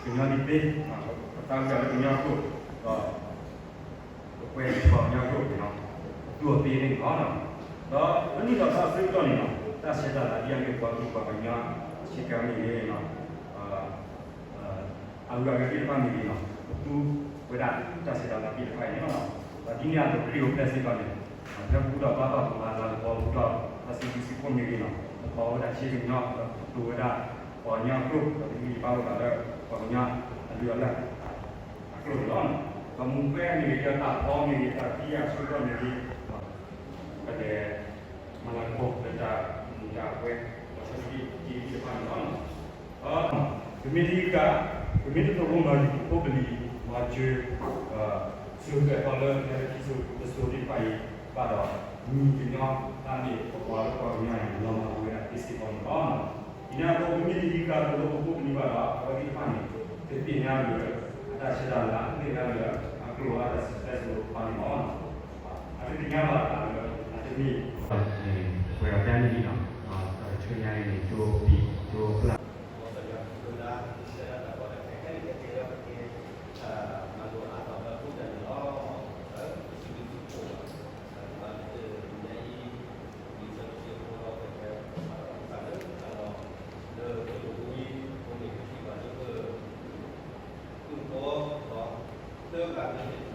ကညီဒ်သ့, ပသးဝံၣ်လၢကညီအကျိာ်, ဒီး ပကွဲးပှၤကညီအကျိာ်န့ၣ်လီၤ, ပသူအီၤသ့န့ၣ်လီၤ. ဒီးလၢနံၣ်ထီၣ်သီအဆၢကတီၢ်န့ၣ်လီၤ, တၢ်ဆဲးတၢ်လၤဒ်အမ့ၢ်ပှၤကလုာ်ပှၤကညီ ဆ့ကၤမ့ၢ်ဂ့ၤန့ၣ်လီၤ, အဂုၤအဂၤသ့ၣ်တဖၣ်မ့ၢ်ဂ့ၤန့ၣ်လီၤ, ပသူဝဲဒၣ်တၢ်ဆဲးတၢ်လၤသ့ၣ်တဖၣ်အံၤန့ၣ်လီၤ. ဒီးဒ်န့ၣ်အသိး ပလံာ်အိၣ်ဖျဲၣ်စ့ၢ်ကီးန့ၣ်, ဖဲပအိၣ်ဒီးဘါဘၣ်ပှၤလၤကပီၤ ပအိၣ်ဒီးတၢ်စုဒုစုဖိမ့ၢ်ဂ့ၤန့ၣ်လီၤ, ပပာ်ဝဲဒၣ်ဆ့ကညီ, ဒီးပသူဝဲဒၣ်ပှၤကညီအကျိာ်, ဒီးပဂံၢ်ပဘါဝဲဒၣ်လၢပှၤကညီအလုၢ်အလၢ်အကျိာ်န့ၣ်လီၤ. ဒီးမူခွဲမ့ၢ်ဂ့ၤ, ဒီးတၢ်ဖီမ့ၢ်ဂ့ၤ, တၢ်သံအဆၢကတီၢ်မ့ၢ်ဂ့ၤ, ပလဲၤမၤလၤကပီၤလၢတၢ်မုာ်တၢ်ဘှဲ, ဒီးစီဆှံတၢ်သ့ၣ်တဖၣ်န့ၣ်လီၤ. ဒီးပမ့ၢ်တဂံၢ်ဃာ်, ပမ့ၢ်တသရိာ်မၤလံာ်ဖိပလံၤမၤစၢၤ, စၢၤသွဲၣ်ထီၣ်လၢပတၢ်ခံစိၤတစိၤသ့ၣ်တဖၣ်အံၤဘၣ်ဒီး, မုၢ်ကညီတၢ်န့ၣ် ပပှၤလၢပှၤကညီအံၤ လီၤမၢ်ဝဲဒၣ်သ့စ့ၢ်ကီးန့ၣ်လီၤ. ဒ်န့ၣ်အသိး ပမ့ၢ်တဂံၢ်ဃာ်သရိာ်ဖိပလံၤဘၣ်ဒီး အဝဲသ့ၣ်တဖၣ်န့ၣ် တသ့ၣ်ညါလၢအတၢ်ဆဲးတၢ်လၤ, တသ့ၣ်ညါလၢအကျိာ်အတၢ်စံၣ်စိၤတဲစိၤတဖၣ်န့ၣ်လီၤ. အတသ့ၣ်ညါဘၣ်အသးလၢ အတမ့ၢ် ပှဲၤအီၤဖဲန့ၣ်လံလီၤ. တၢ်တဆၢညါအံၤန့ၣ် ကၠိပံၤကၠိပျၢ် လၢ